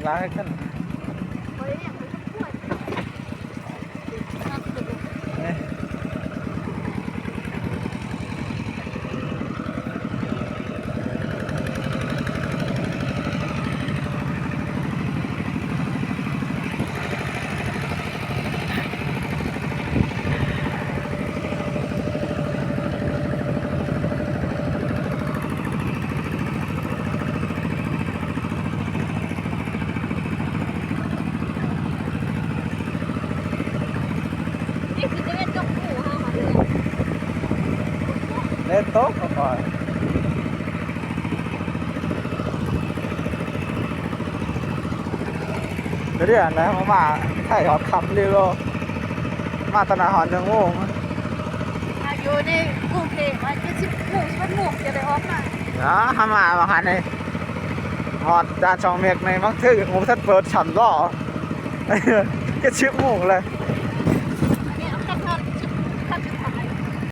ຫຼາຍຂຶ້ນ. ນີ້ຄືຈະເປັນຕົກໝູ່ເຮົາຫາເຮືອນ ແມ່ນຕົກເຂົ້າໄປ. ດຽວນີ້ນະ ມາ ມາໄທຮອດຄ່ຳເລີຍ ມາຕອນນັ້ນຮອດຈັກໂມງ? ອ່າ ຢູ່ໃນກຸງເທບ ວ່າເຈັດສິບໂມງ ສິບເອັດໂມງຈະໄດ້ອອກມາ. ອ່າ ເຮົາມາວ່າຫັ້ນນີ້ ຮອດດ່ານຊ່ອງເມັກໃນບາງເທື່ອຍັງບໍ່ທັນເປີດຊ້ຳເນາະ ເຈັດສິບໂມງແລ້ວ.